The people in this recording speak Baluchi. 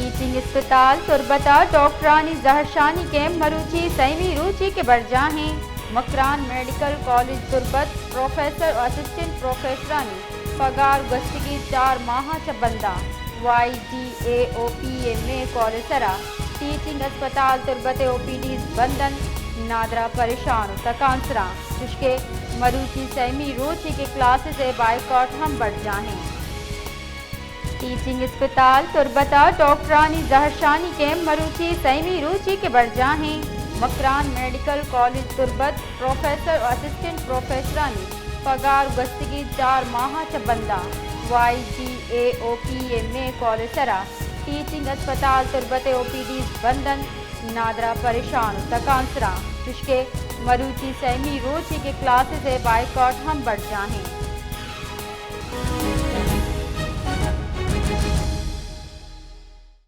ٹیچنگ اسپتال تربت ءَ ڈاکٹرانی زہرشانی کیمپ مروچی سیمی روچی کہ برجاہ ایں۔ مکران میڈیکل کالج تربت پروفیسر و اسسٹنٹ پروفیسرانی پگار گوستگیں چار ماہ ءَ چہ بنداں۔ وائی ڈی اے او پی ءِ مین کال سرا ٹیچنگ اسپتال تربت ءِ او پی ڈیز بند انت۔ نادراہ پریشان و تکانسراں، چوشکہ مروچی سیمی روچی کہ کلاسز ءِ بائیکاٹ ہم برجاہ ایں۔ ٹیچنگ اسپتال تربت ءَ ڈاکٹرانی زہرشانی کیمپ مروچی سیمی روچی کہ برجاہ ایں۔ مکران میڈیکل کالج تربت پروفیسر و اسسٹنٹ پروفیسرانی پگار گوستگیں چار ماہ ءَ چہ بنداں۔ وائی ڈی اے او پی ءِ مین کال سرا ٹیچنگ اسپتال تربت ءِ او پی ڈیز بند انت۔ نادراہ پریشان و تکانسراں، چوشکہ مروچی سیمی روچی کہ کلاسز ءِ بائیکاٹ ہم برجاہ ایں۔